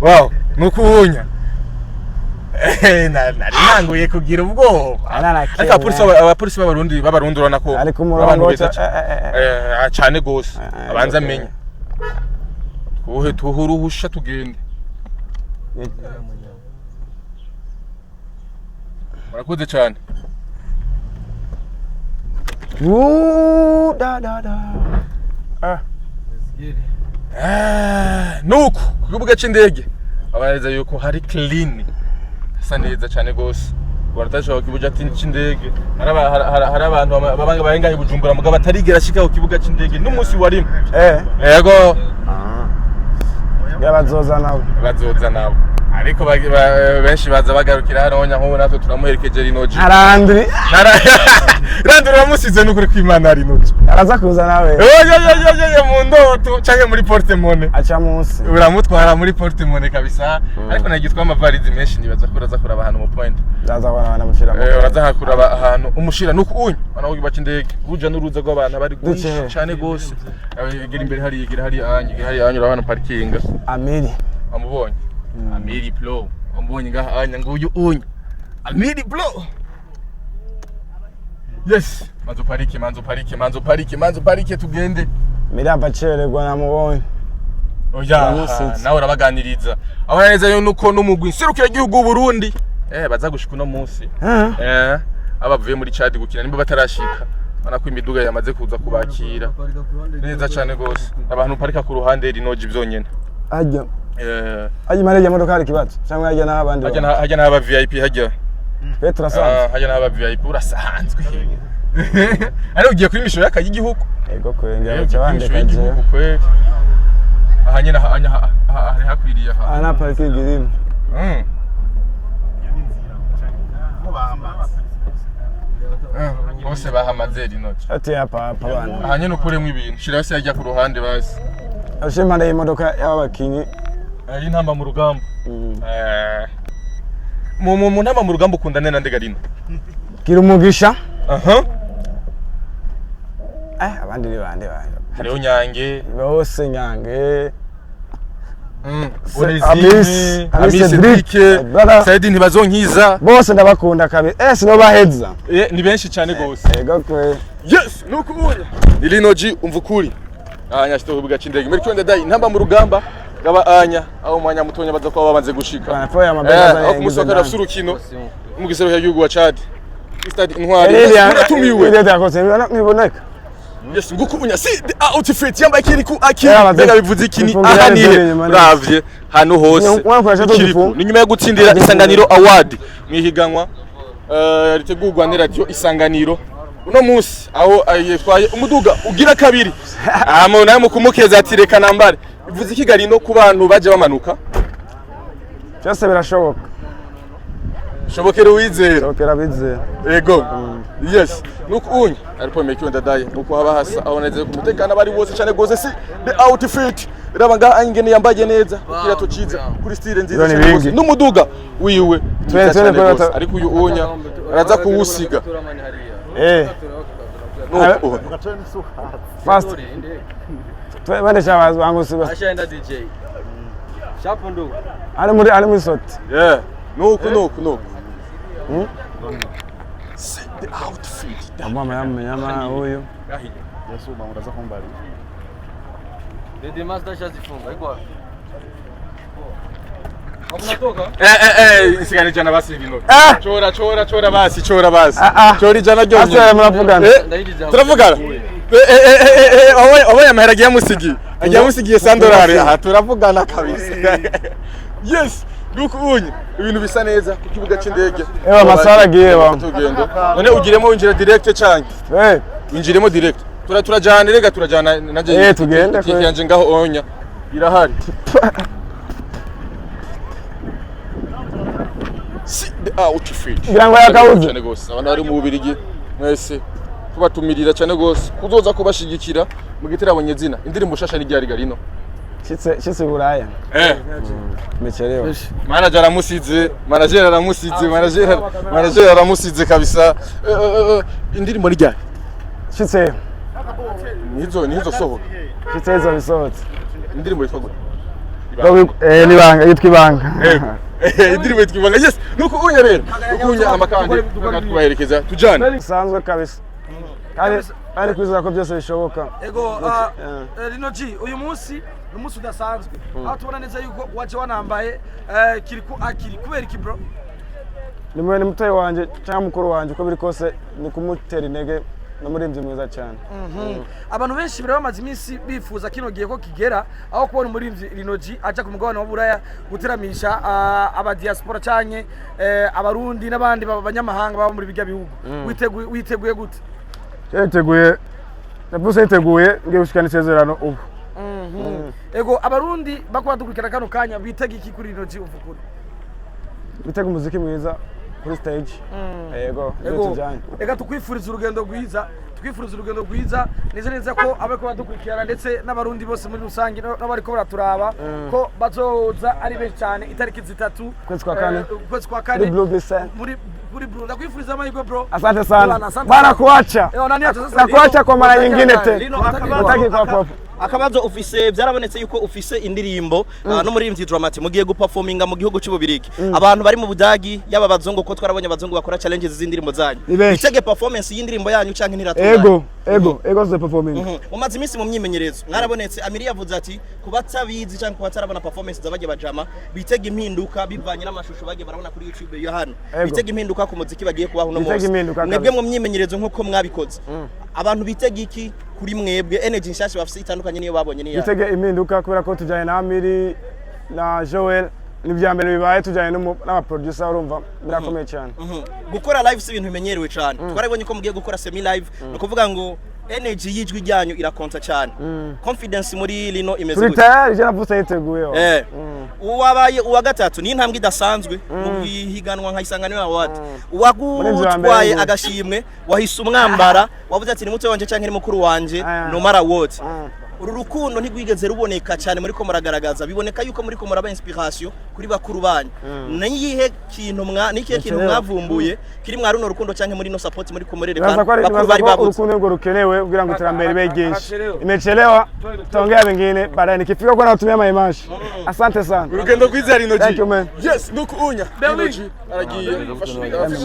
Wow, nukubunya. Nari nanguye kugira ubwoba. Ararakeye. Ariko abapolisi b'abarundi urabona ko Ari ku abantu murongo beza cane gose. Abanza amenye. Tuhe tuhe uruhusha tugende. Murakoze cane. Wuu, da da da. Ah. Ah, nuko ku kibuga c'indege abareza yuko hari clean, hasa neza cane gose. Baratashaka ku kibuga c'indege, hari abantu baba barenga i Bujumbura mugabo batarigera ashika ku kibuga c'indege n'umunsi warimwe. Yego. Yabazoza nabo. Bazoza nabo, ariko benshi baza bagarukira hano nk'ubu natwe turamuherekeje Rinoji. Arandri. Randri uramusize n'ukuri kw'Imana Rinoji. Araza kuza nawe. Oyoyoyoyo, mu ndoto canke muri porte-monnaie. Aca munsi. Uramutwara muri porte-monnaie kabisa, ariko nagitwa amavarizi menshi, nibaza ko uraza kuraba ahantu mu point. Ndaza kubona banamushira mu. Uraza hakuraba ahantu umushira nuko unyu bana kugiba c'indege uruja n'uruza rw'abantu bari Duce. gwinshi cane gose. Igera imbere hari, igera hari anyu, igera hari anyu, urabona parkinga. Amiri. Amubonye Amiri Pro, amubonye ngaha anya nguyu unyu Amiri Pro. Yes, manzo parike, manzo parike, manzo parike, manzo parike tugende. Amiri abacererwa namubonye. Oya, Uramusize. nawe urabaganiriza. Abona neza yo nuko n'umugwi nserukira igihugu w'u Burundi baza gushika uno munsi. Abavuye muri Chad gukina nimba batarashika. Ubona ko imiduga yamaze kuza kubakira. Neza cane gose. Abantu parika ku ruhande Rinoji byonyene. Ajya. Ajya impande y'imodoka hari ikibazo. Cyangwa ajya n'abandi. Hajya hajya n'aba VIP hajya. Twe turasanzwe. Ah, hajya n'aba VIP urasanzwe. Ariko ugiye kuri mission y'akayi y'igihugu. Ego kwengera Eh, baca ugiye kuri mission bandeka jewe. y'igihugu kweli. Aha nyene aha aha hari hakwiriye aha. Aha nta parking irimo. Bose bahamaze Rinoji. Ati ya papa bana. Aha nyene ukuremwo ibintu. Shira hasi hajya ku ruhande basi. Aje impande y'imodoka y'aba bakinyi. Y'intamba mu rugamba. Mu ntamba mu rugamba ukunda nde na nde Garino? Gira umugisha. Aha. Abandi ni bande bande. Hariho Nyange. Bose Nyange. Onezime, Amis, Amis Cedric, Cedric, brother. Saidi ntibazonkiza. Bose ndabakunda kabisa. Sinobaheza. Ni benshi cyane gose. Ego kwe. Yes, nuko ubunya. Ni Lino G umva ukuri. Anya shito kubiga c'indege. Muri kwenda dai intamba mu rugamba gaba anya aho umwanya mutonya baza kuba bamaze gushika. Bana po ya mabega Aho ku munsi wa kabiri afise urukino mu gisero cy'igihugu wa Chad. Stade Intwari. Eliya Muratumiwe. Eliya yakoze niboneka. Yes, nguku unya si the outfit yambaye kiriku akiri Yeah, mbega bivuze iki ni ifungira aha rero nihe inyuma neza. uravye hano hose Ni- wakoresha Ikiriku. tugifunga. Ni nyuma yo gutsindira Isanganiro Award mu ihiganwa ritegurwa ni radio Isanganiro uno munsi aho yitwaye umuduga ugira kabiri hama nawe mu kumukeza ati reka nambare. Bivuze iki Garino ku bantu baje bamanuka? Byose birashoboka. Shobokera uwizera. Shobokera bizera. Ego. Yes. Nuko unye ariko mekiwe ndadaye nuko haba hasa aho neze ku mutekano bari wose cyane gose si the outfit. Raba ngaha ingene yambaye neza kirato ciza kuri style nziza Ibyo ni cyane gose bingi. n'umuduga wiwe mwiza twene cyane kubera gose. Ariko uyu unya araza kuwusiga. Nuko unye. Fast. Twe bande shabazi bangu siba. Ashaenda DJ. Shapo ndugu. Ari muri soti. Yeah. Nuko nuko nuko. See the outfit. Mama yamenya huyu. Dede Master ashazifunga. Iko wapi? Hakunatoka? Isigana ijana basi rino. Ah! Chora chora chora basi chora basi. Ah, ah. Chora ijana ryonyine. Asa muravugana. Turavugana. Wabonye amahera agiye amusigiye. Agiye amusigiye $100. Aha turavugana kabisa. Yes, nuko unye ibintu bisa neza ku kibuga c'indege. Ewa, amasaha aragiye wa. Tugende. None ugiremo winjira direct canke? Winjiremo direct. Turajana rega turajana nanje. Tugende, Itike kwe. yanje ngaho onya. Irahari. See the outfit. Ngira ngo yakabuze. Cyane gose. Abantu bari mu Bubirigi mwese tubatumirira cyane gose kuzoza kubashigikira mu gitaramo nyezina. Indirimbo shasha ni ryari Garino? Shitse Buraya. Mechelewa. Manager aramusize, manager aramusize, manager aramusize kabisa. Indirimbo ni ryari? Shitse. Nizo sohoka. Shitse izo bisohotse. Indirimbo yitwa gute? Ni ibanga, yitwa Ibanga. Indirimbo yitwa Ibanga, yes. Nuko unya rero, nuko unya amakandi tubaherekeza tujane. Bisanzwe kabisa, kandi kwizera ko byose bishoboka. Ego, Lino G, uyu munsi ni umunsi udasanzwe, aho tubona neza yuko waje wanambaye Kirikou Akili. Kubera iki, bro? Ni mwene mutoyi wanje cyangwa mukuru wanje, uko biri kose ni kumutera intege, ni umuririmbyi mwiza cyane. Abantu benshi bari bamaze iminsi bifuza kino gihe ko kigera, aho kubona umuririmbyi Lino G aja ku mugabane wa Buraya guteramisha aba diaspora canke abarundi n'abandi banyamahanga baba muri bijya bihugu. Witeguye gute? Cyo niteguye, navuse niteguye, ngiye gushikana isezerano ubu. Ego, abarundi bakuba dukurikira kano kanya bitega iki kuri Lino G uvukuri? Bitega umuziki mwiza kuri stage, yego, ibyo Ego, tujyanye. Reka tukwifuriza urugendo rwiza, twifuriza urugendo rwiza. Neza neza ko abariko badukurikirana ndetse n'abarundi bose muri rusange n'abariko baraturaba ko bazoza ari benshi cyane itariki 3 Ukwezi kwa kane. Ukwezi kwa kane. Muri Blue Bison. Muri Blue. Ndakwifuriza amahirwe, bro. Asante sana. Bwana, asante Bana sana. kuacha. Nani acha sasa? Nakuacha kwa mara nyingine tena. Lino, akabazo. Nataki kwa pop. Akabazo ufise, byarabonetse yuko ufise indirimbo n'umuririmbyi Drama T, mugiye guperforminga mu gihugu cy'Ububirigi. Abantu bari mu Budagi, yaba abazungu, ko twarabonye abazungu bakora challenges z'indirimbo zanyu. Ni benshi. Bitege performance y'indirimbo yanyu canke ntiratunganye? Ego, ze performing. Mumaze iminsi mu myimenyerezo, mwarabonetse. Amiri yavuze ati ku batabizi cyangwa ku batarabona performance z'abajya bajama, bitega impinduka bivanye n'amashusho bagiye barabona kuri YouTube yo hano. Ego. Bitega impinduka ku muziki bagiye kubaho uno Bitega munsi. impinduka Mwebwe kabisa. mu myimenyerezo nk'uko mwabikoze, abantu bitega iki kuri mwebwe? Energy nshasha bafise itandukanye niyo babonye niyo? Bitege impinduka kubera ko tujyanye na Amiri na Joel, ni ibya mbere bibaye tujyanye n'abaproducer, urumva birakomeye cyane. Gukora live si ibintu bimenyerewe cyane. Twarabonye ko mugiye gukora semi live, ni ukuvuga ngo energy y'ijwi ryanyu irakonta cyane. Confidence muri Lino imeze Turi gute? tayari, je navutse niteguye. Uwabaye uwa gatatu ni intambwe idasanzwe mu bihiganwa nka Isanganiro Award. Muri vya mbere Uwagutwaye ngo. agashimwe wahise umwambara, wavuze ati ni muto wanje canke ni mukuru wanje, no matter what. Uru rukundo ntirwigeze ruboneka cyane muri ko muragaragaza, biboneka yuko muri ko muraba inspiration kuri bakuru banyu. Niyihe kintu mwa nikihe kintu Nikihe? mwavumbuye kiri mwa runo rukundo canke muri no support muri ko murerekana Nibaza ko ari bakuru nibaza bari ko babuze? urukundo rwo rukenewe kugira ngo iterambere ribe ryinshi. Arachelewa. Imechelewa, tutaongea vingine baadaye nikifika kwa natumia maimashi. Asante sana. Urugendo rwiza, Lino G. Thank you, man. Yes, nuko unya Lino G aragiye, afashe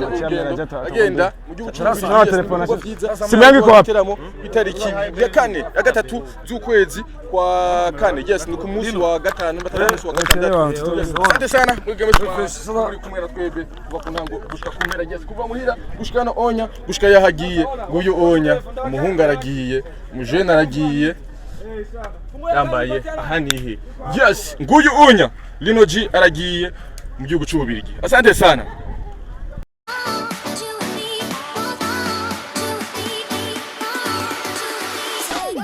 urugendo agenda mu gihugu cy'Ububirigi. No, Yes, telefone. ibikorwa vyiza. Simu yangu iko wapi? Igiteramo itariki ya kane, ya gatatu z'ukwezi kwa kane. Yes, ni ku munsi wa gatanu, batari umunsi wa gatandatu. Yes, asante sana mwebwe mwese muri kumwe na twebwe kuva ku ntango gushika ku mpera. Yes, kuva muhira gushika hano onya, gushika yahagiye. Nguyu onya umuhungu aragiye, umujene aragiye yambaye aha nihe. Yes, nguyu unya Lino G aragiye mu gihugu cy'Ububirigi. Asante sana.